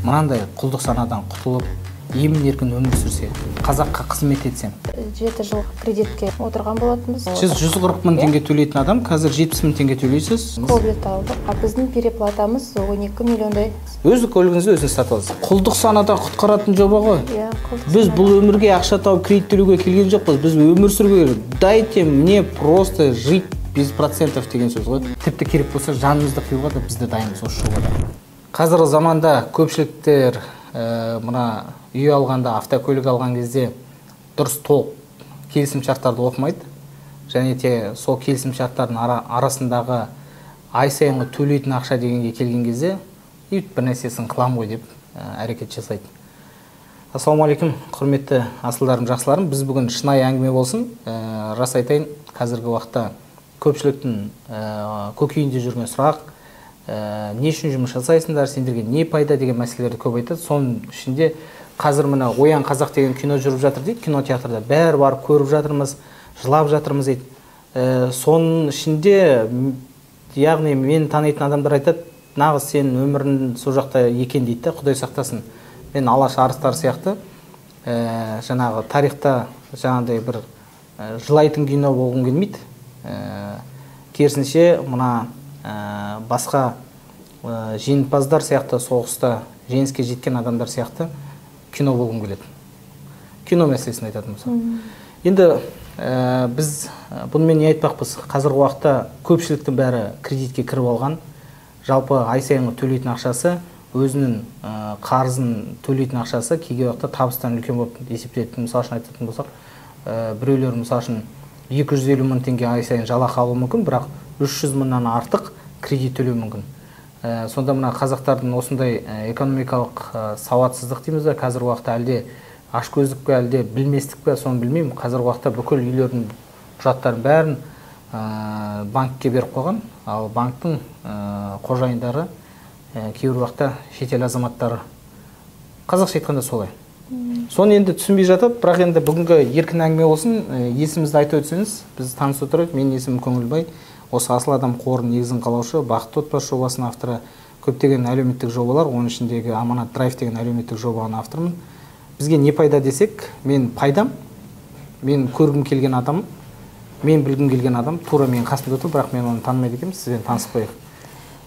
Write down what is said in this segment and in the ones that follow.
Мынандай құлдық санадан құтылып, емін еркін өмір сүрсе, қазаққа қызмет етсем. 7 жыл кредитке отырған болатынбыз. Сіз 140 мың теңге төлейтін адам, қазір 70 мың теңге төлейсіз. Кобальт алдық. А біздің переплатамыз 12 миллиондай. Өз көлігіңізді өзіңіз сатып аласыз. Құлдық санадан құтқаратын жоба ғой. Иә, құлдық. Біз бұл өмірге ақша тауып кредит төлеуге келген жоқпыз. Біз өмір сүруге келдік. Дайте мне просто жить без процентов деген сөз ғой. Тіпті керек болса жанымызды қиюға да біз де дайынбыз осы жобада. Қазіргі заманда көпшіліктер мына үй алғанда, автокөлік алған кезде дұрыс толық келісімшарттарды оқымайды. Және те сол келісімшарттардың арасындағы ай сайынғы төлейтін ақша дегенге келген кезде бір нәрсесін қылам ғой деп әрекет жасайды. Ассалаумағалейкум, құрметті асылдарым, жақсыларым. Біз бүгін шынайы әңгіме болсын. Рас айтайын, қазіргі уақытта көпшіліктің көкейінде жүрген сұрақ, не үшін жұмыс жасайсыңдар, сендерге не пайда деген мәселелерді көп айтады. Соның ішінде қазір мына Оян қазақ деген кино жүріп жатыр дейді, кинотеатрда бәрі барып көріп жатырмыз, жылап жатырмыз дейді. Соның ішінде, яғни мен танитын адамдар айтады, нағыз сенің өмірің сол жақта екен дейді де, Құдай сақтасын. Мен Алаш арыстары сияқты жаңағы тарихта жаңағыдай бір жылайтын кино болғым келмейді. Керісінше мына басқа жеңімпаздар сияқты, соғыста жеңіске жеткен адамдар сияқты кино болғым келеді. Кино мәселесін айтатын болсақ. Енді біз бұнымен не айтпақпыз? Қазіргі уақытта көпшіліктің бәрі кредитке кіріп алған. Жалпы ай сайынғы төлейтін ақшасы, өзінің қарызын төлейтін ақшасы кейде уақытта табыстан үлкен болып есептеледі. Мысал үшін айтатын болсақ, біреулер мысал үшін 250 мың теңге ай сайын жалақы алуы мүмкін, бірақ 300 мыңнан артық кредит төлеуі мүмкін. Сонда мына қазақтардың осындай экономикалық сауатсыздық дейміз бе, қазіргі уақытта әлде ашкөздік пе, әлде білместік пе, соны білмеймін. Қазіргі уақытта бүкіл үйлердің құжаттарын бәрін банкке беріп қойған. Ал банктың қожайындары кейбір уақытта шетел азаматтары. Қазақша айтқанда солай. Соны енді түсінбей жатып, бірақ енді бүгінгі еркін әңгіме болсын, есімізді айтып өтсеңіз, біз танысып отырайық. Менің есімім Көңілбай. Осы Асыл адам қорының негізін қалаушы, Бақытты отбасы жобасының авторы, көптеген әлеуметтік жобалар, оның ішіндегі Аманат Драйв деген әлеуметтік жобаның авторымын. Бізге не пайда десек, мен пайдам, мен көргім келген адам, мен білгім келген адам, тура менің қасымда отыр, бірақ мен оны танымайды екенмін, сізбен танысып қояйық.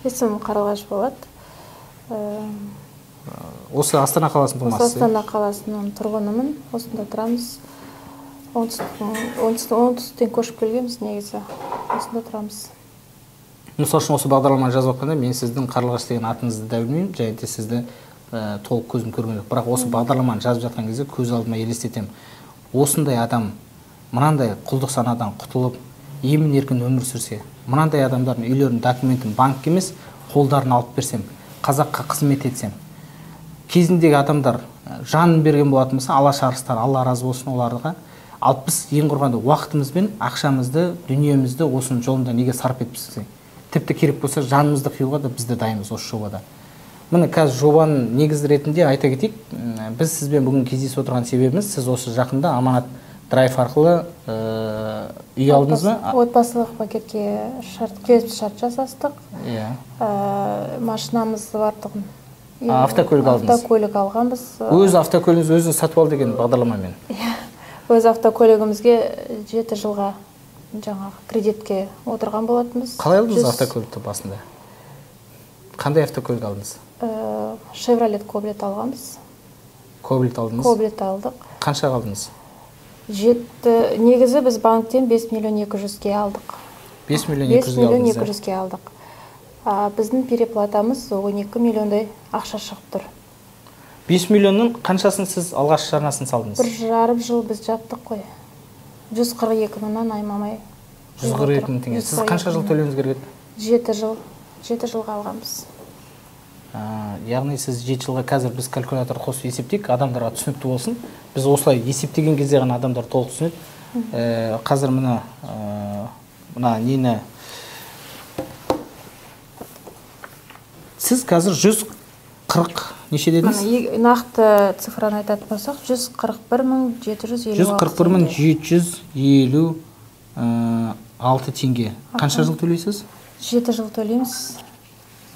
Есімім Қарлығаш болады. Осы Астана қаласының тумасысыз? Осы Астана қаласының тұрғынымын, осында тұрамыз. Оңтүстіктен көшіп келгенбіз негізі, осында тұрамыз. Мысал үшін осы бағдарламаны жазып жатқанда мен сіздің Қарлығаш деген атыңызды да білмеймін, және де сізді толық көзім көрген жоқ. Бірақ осы бағдарламаны жазып жатқан кезде көз алдыма елестетемін. Осындай адам мынандай құлдық санадан құтылып, емін еркін өмір сүрсе, мынандай адамдардың үйлерін, документін банк емес, қолдарын алып берсем, қазаққа қызмет етсем. Кезіндегі адамдар жанын берген болатын болса, Алаш арыстары, Алла разы болсын оларға. Ал біз ең құрғанда уақытымыз бен ақшамызды, дүниемізді осының жолында неге сарп етпесек? Тіпті керек болса жанымызды қиюға да біз де дайынбыз осы жобада. Міне қазір жобаның негізі ретінде айта кетейік, біз сізбен бүгін кездесіп отырған себебіміз, сіз осы жақында Аманат Драйв арқылы үй алдыңыз ба? Отбасылық пакетке келісімшарт жасастық. Иә. Машинамыз бар тұғын. Автокөлік алдыңыз? Автокөлік алғанбыз. Өз автокөлігіңізді өзіңіз сатып ал деген бағдарламамен? Иә. Өз автокөлігімізге 7 жылға жаңағы кредитке отырған болатынбыз. Қалай алдыңыз автокөлікті басында? Қандай автокөлік алдыңыз? Шевролет Кобальт алғанбыз. Кобальт алдыңыз? Кобальт алдық. Қаншаға алдыңыз? Негізі біз банктен 5 миллион 200-ге алдық. 5 миллион 200-ге алдыңыз? 5 миллион 200-ге алдық. Біздің переплатамыз 12 миллиондай ақша шығып тұр. 5 миллионның қаншасын сіз алғаш жарнасын салдыңыз? 1,5 жыл біз жаптық қой. 142 мыңнан аймамай. 142 мың теңге. Сіз қанша жыл төлеуіңіз керек еді? 7 жыл. 7 жылға алғанбыз. Яғни сіз 7 жылға, қазір біз калькулятор қосып есептейік, адамдарға түсінікті болсын. Біз осылай есептеген кезде ғана адамдар толық түсінеді. Қазір мына нені сіз қазір 140 неше дедіңіз? Нақты цифраны айтатын болсақ, 141 756. 141 756 теңге. Қанша жыл төлейсіз? 7 жыл төлейміз.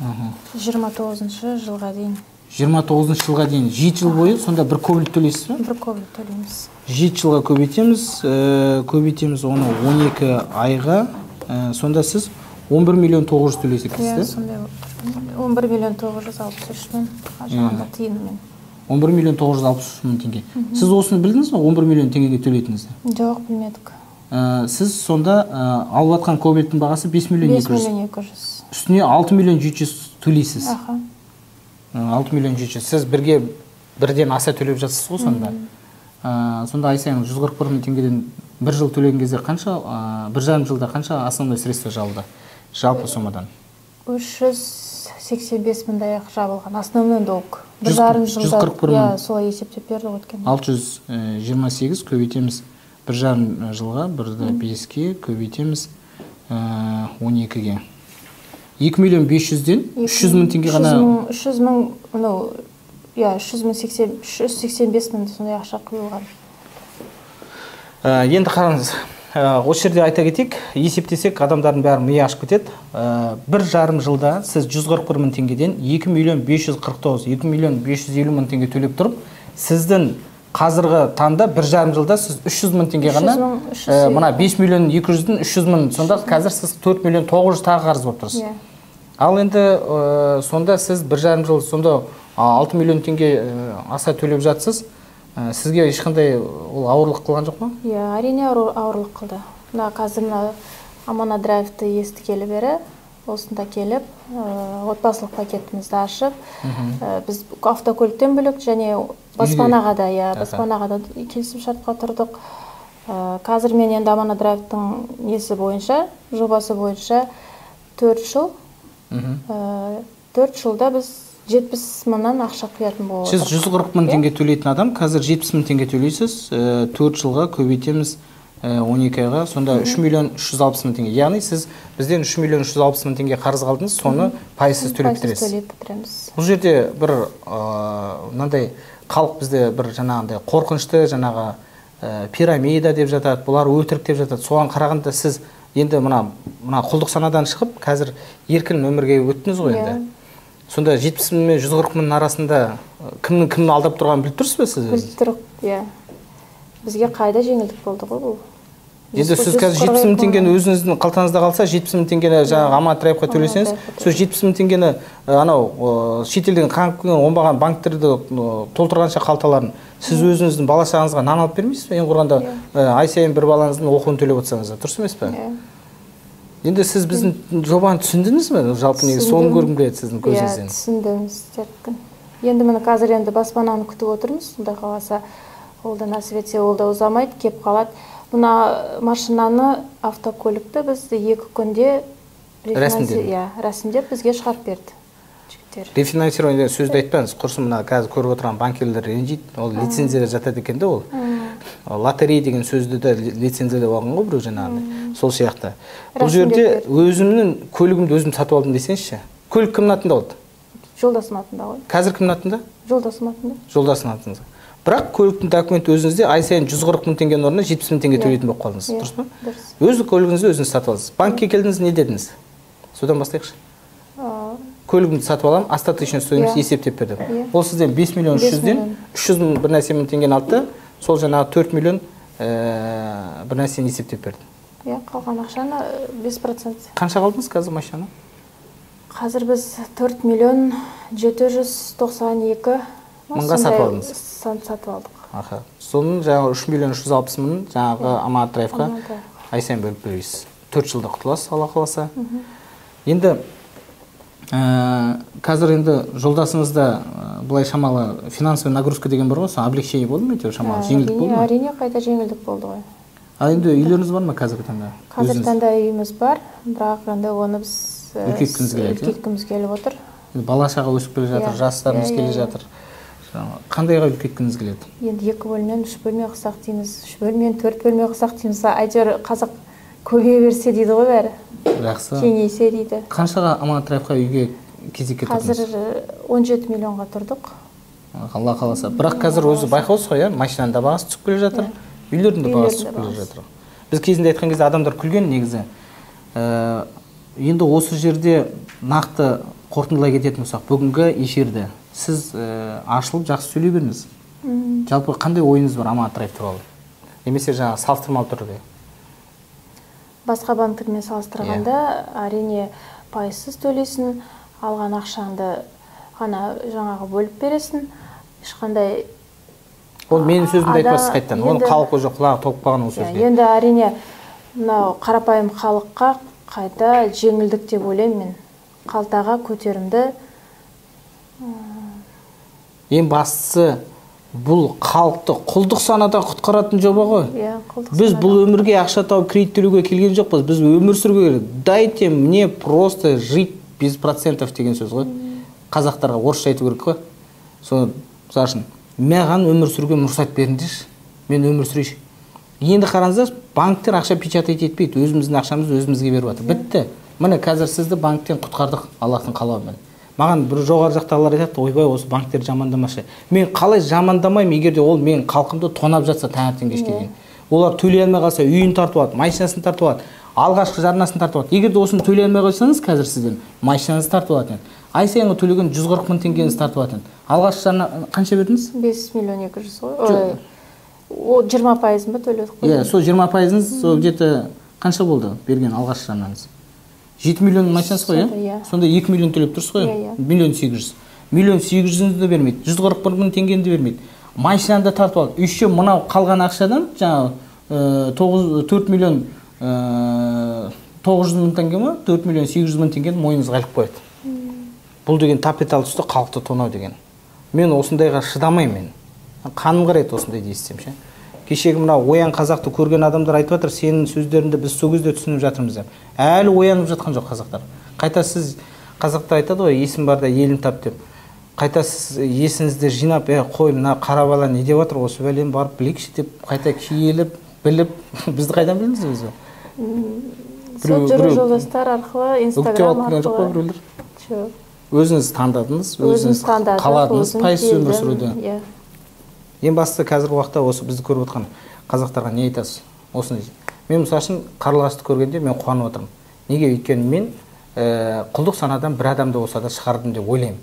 29-жылға дейін. 29 жылға дейін 7 жыл бойы сонда бір кобальт төлейсіз бе? Бір кобальт төлейміз. 7 жылға көбейтеміз, көбейтеміз оны 12 айға, сонда сіз 11 миллион 900 төлейсіз екенсіз, да? Сондай болып тұр. 11 миллион 963 мың жаңағы тиынымен. 11 миллион 963 мың теңге. Сіз осыны білдіңіз бе, 11 миллион теңгеге төлейтініңізді? Жоқ, білмедік. Сіз сонда алып жатқан кобальттың бағасы 5 миллион 200. 5 миллион 200. Үстіне 6 миллион 700 төлейсіз. Аха. 6 миллион 700. Сіз бірге бірден аса төлеп жатсыз ғой сонда. Сонда ай сайын 141 мың теңгеден бір жыл төлеген кезде қанша, 1,5 жылда қанша основной средства жабылды? Жалпы сомадан. 385 мыңдай жабылған основной долг. 1,5 жылда. 141 мың. Иә, солай есептеп берді өткен. 628 көбейтеміз 1,5 жылға, 1,5-ке көбейтеміз 12-ге. 2 миллион 500-ден 300 мың теңге ғана. 300 мың, мынау, иә, 385 мың сондай ақша құйылған. Енді қараңыз, осы жерде айта кетейік, есептесек адамдардың бәрі миы ашып кетеді. 1,5 жылда сіз 141 мың теңгеден 2 миллион 549, 2 миллион 550 мың теңге төлеп тұрып, сіздің қазіргі таңда 1,5 жылда сіз 300 мың теңге ғана, мына 5 миллион 200-ден 300 мың, сонда қазір сіз 4 миллион 900 тағы қарыз болып тұрсыз. Ал енді сонда сіз 1,5 жыл сонда 6 миллион теңге аса төлеп жатсыз. Сізге ешқандай ол ауырлық қылған жоқ па? Иә, әрине ауырлық қылды. Мына қазір мына Амана Драйвты естігелі бері осында келіп, отбасылық пакетімізді ашып, біз автокөліктен бөлек және баспанаға да, иә, баспанаға да келісімшартқа тұрдық. Қазір мен енді Амана Драйвтың несі бойынша, жобасы бойынша 4 жыл, 4 жылда біз 70 мыңнан ақша құятын болып отыр. Сіз 140 мың теңге төлейтін адам, қазір 70 мың теңге төлейсіз, 4 жылға көбейтеміз 12 айға, сонда 3 миллион 360 мың теңге. Яғни сіз бізден 3 миллион 360 мың теңге қарыз қалдыңыз, соны пайызсыз төлеп бітіресіз. Төлеп бітіреміз. Бұл жерде бір мынандай халық бізде бір жаңағындай қорқынышты, жаңағы пирамида деп жатады, бұлар өтірік деп жатады. Соған қарағанда сіз енді мына құлдық санадан шығып, қазір еркін өмірге өттіңіз ғой енді. Сонда 70 мың мен 140 мыңның арасында кімнің кімді алдап тұрғанын біліп тұрсыз ба сіз? Біліп тұрық, иә. Бізге қайда жеңілдік болды ғой бұл. Енді сіз қазір 70 мың теңгені өзіңіздің қалтаңызда қалса, 70 мың теңгені жаңағы Аманат Драйвқа төлесеңіз, сол 70 мың теңгені анау шетелден қаңғып келген оңбаған банктерді толтырғанша қалталарын сіз өзіңіздің бала шағаңызға нан алып бермейсіз бе? Ең құрғанда ай сайын бір балаңыздың оқуын төлеп отырсаңыз, дұрыс емес пе? Енді сіз біздің жобаны түсіндіңіз бе? Жалпы негізі соны көргім келеді сіздің көзіңізден. Иә, түсіндім сіздердікін. Енді міне қазір енді баспананы күтіп отырмыз. Құдай қаласа, ол да нәсіп етсе, ол да ұзамайды, кеп қалады. Мына машинаны, автокөлікті біз 2 күнде рәсімдеп бізге шығарып берді жігіттер. Рефинансирование деген сөзді айтпаңыз. Құрсын мына қазір көріп отырған банкирлер ренжиді. Ол лицензияда жатады екен де ол. Лотерея деген сөзді де лицензиялап алған ғой біреу жаңағындай. Сол сияқты. Бұл жерде өзімнің көлігімді өзім сатып алдым десеңізші. Көлік кімнің атында болды? Жолдасым атында ғой. Қазір кімнің атында? Жолдасым атында. Жолдасының атында. Бірақ көліктің документі өзіңізде, ай сайын 140 мың теңгенің орнына 70 мың теңге төлейтін болып қалдыңыз. Дұрыс па? Дұрыс. Өз көлігіңізді өзіңіз сатып алдыңыз. Банкке келдіңіз, не дедіңіз? Содан бастайықшы. Көлігімді сатып аламын, остаточный стоимость есептеп бердім. Ол сізден 5 миллион 300-ден 300 мың бір нәрсе мың теңгені алды, сол жаңағы 4 миллион бір нәрсені есептеп берді. Иә, қалған ақшаны 5%. Қанша қалдыңыз қазір машинаны? Қазір біз 4 миллион 792 мыңға сатып алдыңыз. Сатып алдық. Аха. Соның жаңағы 3 миллион 360 мың жаңағы Аманат Драйвқа ай сайын бөліп бересіз. 4 жылда құтыласыз, Алла қаласа. Енді қазір енді жолдасыңызда былай шамалы финансовый нагрузка деген бар ғой, сол облегчение болды ма әйтеуір шамалы, жеңілдік болды ма? Әрине, қайта жеңілдік болды ғой. Ал енді үйлеріңіз бар ма қазіргі таңда? Қазіргі таңда үйіміз бар, бірақ енді оны біз үлкейткіміз келеді. Үлкейткіміз келіп отыр. Бала шаға өсіп келе жатыр, жастарымыз келе жатыр. Қандайға үлкейткіңіз келеді? Енді 2 бөлмен, 3 бөлме қылсақ дейміз, 3 бөлмен, 4 бөлме қылсақ дейміз. Әйтеуір қазақ көбейе берсе дейді ғой бәрі. Жақсы. Кеңейсе дейді. Қаншаға Аманат Драйвқа үйге кезекке тұрдыңыз? Қазір 17 миллионға тұрдық. Алла қаласа. Бірақ қазір өзі байқаусыз ғой, машинаның да бағасы түсіп келе жатыр, үйлердің де бағасы түсіп келе жатыр. Біз кезінде айтқан кезде адамдар күлген негізі. Енді осы жерде нақты қорытындылай кететін болсақ, бүгінгі эфирді Сіз ашылып жақсы сөйлей беріңіз. Жалпы қандай ойыңыз бар Аманат Драйв туралы? Немесе жаңағы салыстырмалы түрде? Басқа банктермен салыстырғанда, әрине пайызсыз төлейсің, алған ақшаңды ғана жаңағы бөліп бересің. Ешқандай. Ол менің сөзімді айтпасыз қайтадан. Оның халық уже құлағы толып қалған ол сөзге. Енді әрине мынау қарапайым халыққа қайта жеңілдік деп ойлаймын мен. Қалтаға көтерімді. Ең бастысы бұл халықты құлдық санадан құтқаратын жоба ғой. Біз бұл өмірге ақша тауып кредит төлеуге келген жоқпыз. Біз өмір сүруге келдік. Дайте мне просто жить без процентов деген сөз ғой. Қазақтарға орысша айту керек қой. Соны, мысал үшін, маған өмір сүруге мұрсат беріңдерші. Мен өмір сүрейінші. Енді қараңыздар, банктер ақша печатать етпейді. Өзіміздің ақшамызды өзімізге беріп жатыр. Бітті. Міне қазір сізді банктен құтқардық Аллахтың қалауымен. Маған бір жоғары жақтағылар айтады, ойбай, осы банктер жамандамашы. Мен қалай жамандамаймын, егер де ол менің халқымды тонап жатса таңертең кешке дейін. Олар төлей алмай қалса, үйін тартып алады, машинасын тартып алады, алғашқы жарнасын тартып алады. Егер де осыны төлей алмай қойсаңыз, қазір сізден машинаңызды тартып алады. Ай сайынғы төлеген 140 мың теңгеңізді тартып алады. Алғашқы жарна қанша бердіңіз? 5 миллион 200 ғой. О, 20% ба төледік қой? Иә, сол 20%-ыңыз, сол где-то қанша болды берген алғашқы жарнаңыз? 7 миллион машинасы ғой, иә? Сонда 2 миллион төлеп тұрсыз ғой? Иә. 1 800 000. 1 800 000-ді бермейді, 141 мың теңгені де бермейді. Машинаны да тартып алды. Еще мынау қалған ақшадан жаңағы 4 миллион 900 мың теңге ма? 4 миллион 800 мың теңгені мойныңызға іліп қояды. Бұл деген тапетал түсті халықты тонау деген. Мен осындайға шыдамаймын мен. Қаным қарайды осындайды естісем ше. Кешегі мына оян қазақты көрген адамдар айтып жатыр, сенің сөздеріңді біз сол кезде түсініп жатырмыз деп. Әлі оянып жатқан жоқ қазақтар. Қайта сіз, қазақтар айтады ғой, есім барда елін тап деп. Қайта сіз есіңізді жинап, қой, мына қара бала не деп жатыр, осы бәлені барып білейікші деп қайта келіп, біліп, бізді қайдан білдіңіз өзі? Сол жүру жолдастар арқылы, Инстаграм арқылы. Жоқ. Өзіңіз таңдадыңыз, өзіңіз қаладыңыз, пайызсыз өмір сүруді. Ең бастысы қазіргі уақытта осы бізді көріп отқан қазақтарға не айтасыз? Осыны. Мен мысал үшін Қарлығашты көргенде мен қуанып отырмын. Неге? Өйткені мен құлдық санадан бір адамды болса да шығардым деп ойлаймын.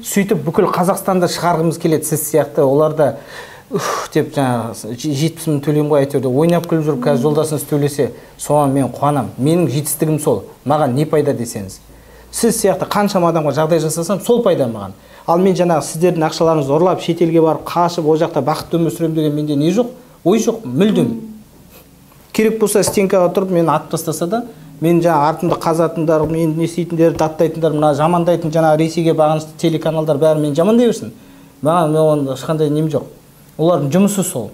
Сөйтіп бүкіл Қазақстанда шығарғымыз келеді сіз сияқты. Олар да уф деп жаңағы 70 мың төлеймін ғой әйтеуір деп ойнап күліп жүріп қазір жолдасыңыз төлесе, соған мен қуанамын. Менің жетістігім сол. Маған не пайда десеңіз. Сіз сияқты қаншама адамға жағдай жасасам, сол пайда маған. Ал мен жаңағы сіздердің ақшаларыңызды ұрлап, шетелге барып, қашып, ол жақта бақытты өмір сүремін деген менде не жоқ, ой жоқ, мүлдем. Керек болса стенкаға тұрып, мені атып тастаса да, мен жаңа артымды қазатындар, мен не істейтіндер, даттайтындар, мына жамандайтын жаңа Ресейге бағынышты телеканалдар бәрі мені жамандай берсін. Маған мен оның ешқандай нем жоқ. Олардың жұмысы сол.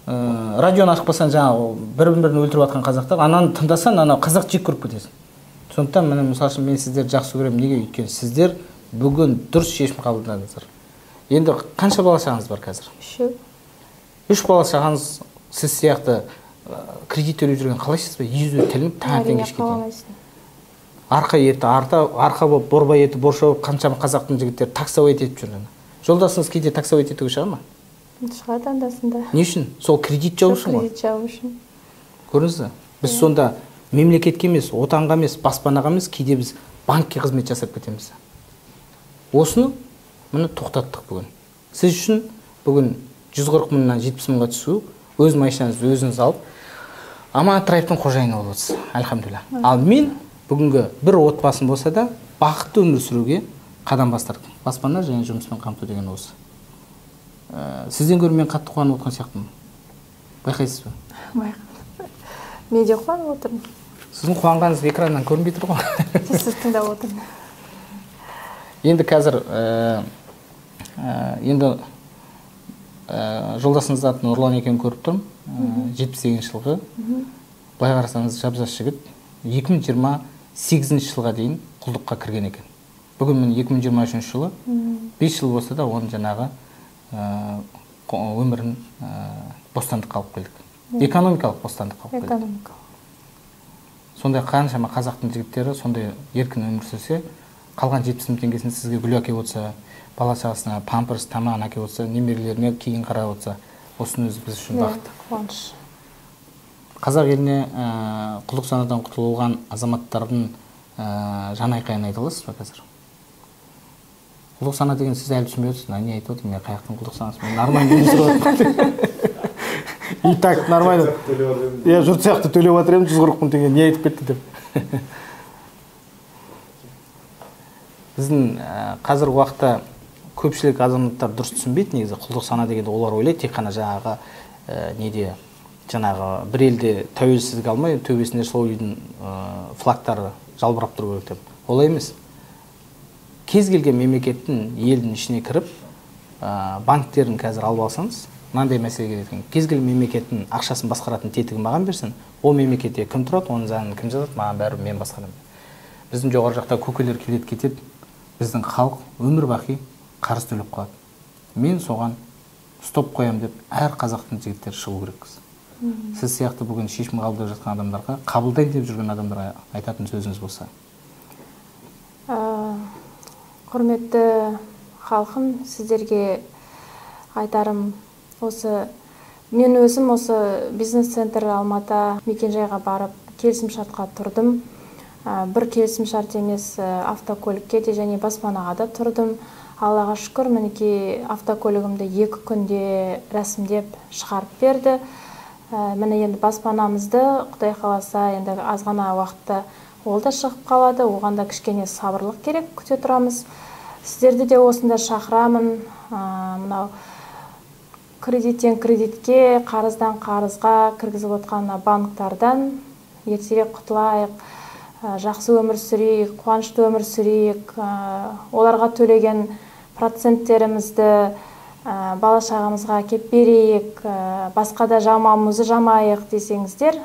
Радионы ашып қалсаң жаңағы бір-бірін өлтіріп жатқан қазақтар, ананы тыңдасаң, анау қазақ жек көріп кетесің. Сондықтан міне мысал үшін мен сіздерді жақсы көремін. Неге? Өйткені сіздер бүгін дұрыс шешім қабылдадыңыздар. Енді қанша бала шағаңыз бар қазір? 3. 3 бала шағаңыз сіз сияқты кредит төлеп жүрген қалайсыз ба? Езуі тілініп таңертең кешке дейін. Арқа еті, арқа болып, борба еті, борша болып қаншама қазақтың жігіттері таксовать етіп жүр. Жолдасыңыз кейде таксовать етуге шыға ма? Шығады анда-санда. Не үшін? Сол кредит жабу үшін ғой. Кредит жабу үшін. Көрдіңіз бе? Біз сонда мемлекетке емес, отанға емес, баспанаға емес, кейде біз банкке қызмет жасап кетеміз. Осыны міне тоқтаттық бүгін. Сіз үшін бүгін 140 мыңнан 70 мыңға түсу, өз машинаңызды өзіңіз алып, Аманат Драйвтың қожайыны болып отырсыз. Альхамдулилля. Ал мен бүгінгі бір отбасым болса да бақытты өмір сүруге қадам бастырдым. Баспана және жұмыспен қамту деген осы. Сізден гөрі мен қатты қуанып отқан сияқтымын. Байқайсыз ба? Байқаймын. Мен де қуанып отырмын. Сіздің қуанғаныңыз экраннан көрінбей тұр ғой. Сіз тыңдап отырмын. Енді қазір енді жолдасыңыздың атын Нұрлан екенін көріп тұрмын. 78 жылғы. Былай қарасаңыз жап-жас жігіт. 2028 жылға дейін құлдыққа кірген екен. Бүгін міне 2023 жылы 5 жыл болса да оның жаңағы өмірін бостандыққа алып келдік. Экономикалық бостандыққа алып келдік. Сондай қаншама қазақтың жігіттері сондай еркін өмір сүрсе, қалған 70 мың теңгесін сізге гүл әкеліп отырса, бала шағасына памперс, тамағын әкеліп отырса, немерелеріне киім қарап отырса, осының өзі біз үшін бақыт. Қуаныш. Қазақ еліне құлдық санадан құтылған азаматтардың жан айқайын айта аласыз ба қазір? Құлдық сана деген сіз әлі түсінбей отырсыз. Не айтып отыр, мен қаяқтың құлдық санасы, мен нормально өмір сүріп жатырмын. И так нормально. Иә, жұрт сияқты төлеп жатыр едім, 140 мың теңге не айтып кетті деп. Біздің қазіргі уақытта көпшілік азаматтар дұрыс түсінбейді негізі. Құлдық сана дегенде олар ойлайды тек қана жаңағы неде, жаңағы бір елде тәуелсіздік алмай төбесінде сол үйдің флагтары жалбырап тұру керек деп. Олай емес. Кез келген мемлекеттің елдің ішіне кіріп, банктерін қазір алып алсаңыз, мынандай мәселе келеді екен. Кез келген мемлекеттің ақшасын басқаратын тетігін маған берсін, ол мемлекетте кім тұрады, оның заңын кім жазады, маған бәрібір, мен басқарамын. Біздің жоғары жақта көкелер келеді кетеді, біздің халық өмір бақи қарыз төлеп қалады. Мен соған стоп қоямын деп әр қазақтың жігіттері шығу керекпіз. Сіз сияқты бүгін шешім қабылдап жатқан адамдарға, қабылдайын деп жүрген адамдарға айтатын сөзіңіз болса. Құрметті халқым, сіздерге айтарым осы, мен өзім осы бизнес-центр Алматы мекенжайға барып келісімшартқа тұрдым. Бір келісімшарт емес, автокөлікке де және баспанаға да тұрдым. Аллаға шүкір, мінекей автокөлігімді 2 күнде рәсімдеп шығарып берді. Міне енді баспанамызды Құдай қаласа енді аз ғана уақытта ол да шығып қалады, оған да кішкене сабырлық керек, күте тұрамыз. Сіздерді де осында шақырамын. Мынау кредиттен кредитке, қарыздан қарызға кіргізіп отқан банктардан ертерек құтылайық, жақсы өмір сүрейік, қуанышты өмір сүрейік. Оларға төлеген проценттерімізді бала шағамызға әкеп берейік, басқа да жамауымызды жамайық десеңіздер,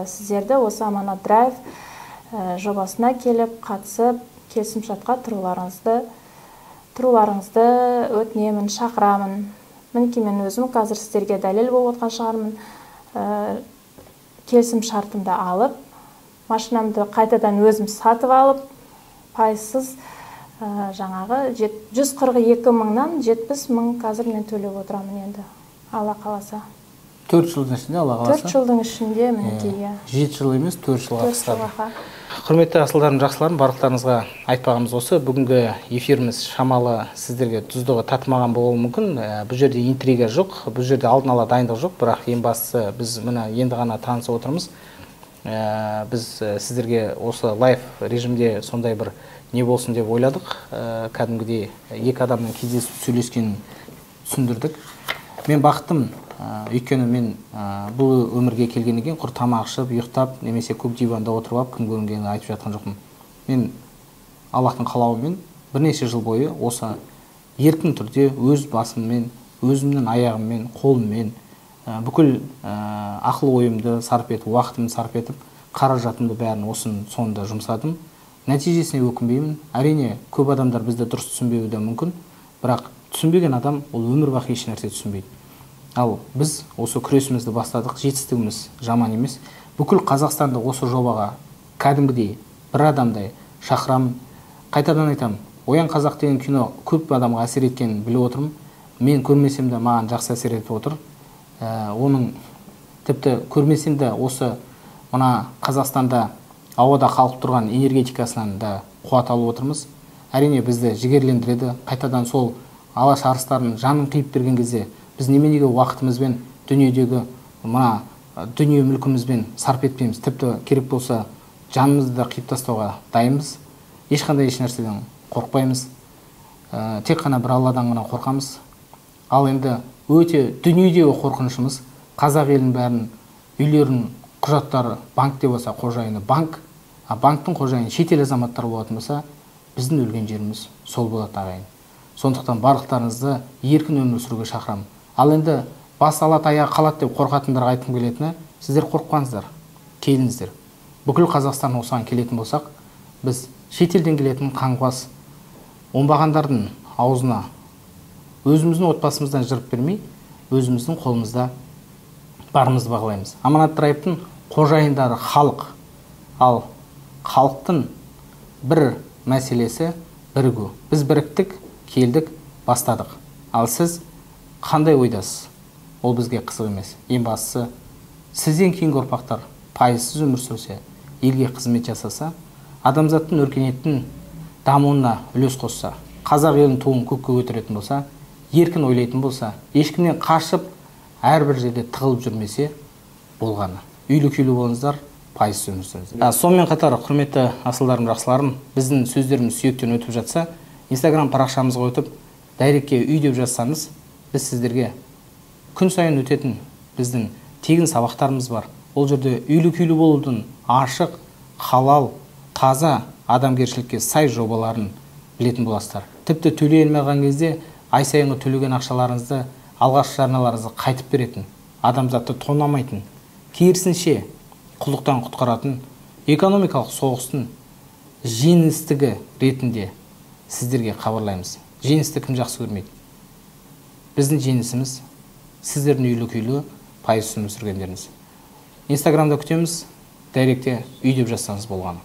сіздерді осы Аманат Драйв жобасына келіп, қатысып, келісімшартқа тұруларыңызды өтінемін, шақырамын. Мінекей мен өзім қазір сіздерге дәлел болып отқан шығармын. Келісімшартымды алып, машинамды қайтадан өзім сатып алып, пайызсыз жаңағы 142 мыңнан 70 мың қазір мен төлеп отырамын енді, Алла қаласа. 4 жылдың ішінде, Алла қаласа? 4 жылдың ішінде, мінекей, иә. 7 жыл емес, 4 жылға қысқарды. Құрметті асылдарым, жақсыларым, барлықтарыңызға айтпағымыз осы. Бүгінгі эфиріміз шамалы сіздерге тұздығы татымаған болуы мүмкін. Бұл жерде интрига жоқ, бұл жерде алдын ала дайындық жоқ, бірақ ең бастысы біз міне енді ғана танысып отырмыз. Біз сіздерге осы лайв режимде сондай бір не болсын деп ойладық. Кәдімгідей екі адамның кездесіп сөйлескенін түсіндірдік. Мен бақыттымын, өйткені мен бұл өмірге келгеннен кейін құр тамақ ішіп, ұйықтап, немесе көк диванда отырып алып кім көрінгенін айтып жатқан жоқпын. Мен Аллахтың қалауымен бірнеше жыл бойы осы еркін түрде өз басыммен, өзімнің аяғыммен, қолыммен, бүкіл ақыл ойымды сарп етіп, уақытымды сарп етіп, қаражатымды бәрін осының соңында жұмсадым. Нәтижесіне өкінбеймін. Әрине, көп адамдар бізді дұрыс түсінбеуі де мүмкін, бірақ түсінбеген адам ол өмір бақи еш нәрсе түсінбейді. Ал біз осы күресімізді бастадық, жетістігіміз жаман емес. Бүкіл Қазақстанды осы жобаға кәдімгідей бір адамдай шақырамын. Қайтадан айтамын, Оян қазақ деген кино көп адамға әсер еткенін біліп отырмын. Мен көрмесем де маған жақсы әсер етіп отыр. Оның тіпті көрмесем де осы мына Қазақстанда ауада қалып тұрған энергетикасынан да қуат алып отырмыз. Әрине бізді жігерлендіреді. Қайтадан сол алаш арыстарының жанын қиып берген кезде біз неменеге уақытымызбен дүниедегі мына дүние мүлкімізбен сарп етпейміз. Тіпті керек болса жанымызды да қиып тастауға дайынбыз. Ешқандай еш нәрседен қорықпаймыз. Тек қана бір Алладан ғана қорқамыз. Ал енді өте дүниедегі қорқынышымыз қазақ елінің бәрін, үйлерін құжаттары банкте болса қожайыны банк, а банктың қожайыны шетел азаматтары болатын болса, біздің өлген жеріміз сол болады ағайын. Сондықтан барлықтарыңызды еркін өмір сүруге шақырамын. Ал енді бас алады, аяғы қалады деп қорқатындарға айтқым келетіні, сіздер қорықпаңыздар, келіңіздер. Бүкіл Қазақстан осыған келетін болсақ, біз шетелден келетін қаңғыбас оңбағандардың аузына өзіміздің отбасымыздан жырып бермей, өзіміздің қолымызда барымызды бағалаймыз. Аманат Драйвтың қожайындары халық. Ал халықтың бір мәселесі бірігу. Біз біріктік, келдік, бастадық. Ал сіз қандай ойдасыз? Ол бізге қызық емес. Ең бастысы, сізден кейінгі ұрпақтар пайызсыз өмір сүрсе, елге қызмет жасаса, адамзаттың өркениеттің дамуына үлес қосса, Қазақ елінің туын көкке көтеретін болса, еркін ойлайтын болса, ешкімнен қашып, әрбір жерде тығылып жүрмесе болғаны. Үйлі күйлі болыңыздар, пайыз өмір сүріңіздер. Сонымен қатар, құрметті асылдарым, жақсыларым, біздің сөздеріміз сүйектен өтіп жатса, Инстаграм парақшамызға өтіп, дайректке үй деп жазсаңыз, біз сіздерге күн сайын өтетін біздің тегін сабақтарымыз бар. Ол жерде үйлі күйлі болудың ашық, халал, таза адамгершілікке сай жобаларын білетін боласыздар. Тіпті төлей алмаған кезде ай сайынғы төлеген ақшаларыңызды, алғашқы жарналарыңызды қайтып беретін, адамзатты тонамайтын, керісінше құлдықтан құтқаратын экономикалық соғыстың жеңістігі ретінде сіздерге хабарлаймыз. Жеңісті кім жақсы көрмейді? Біздің жеңісіміз сіздердің үйлі күйлі пайыз өмір сүргендеріңіз. Инстаграмда күтеміз, дайректте үй деп жазсаңыз болғаны.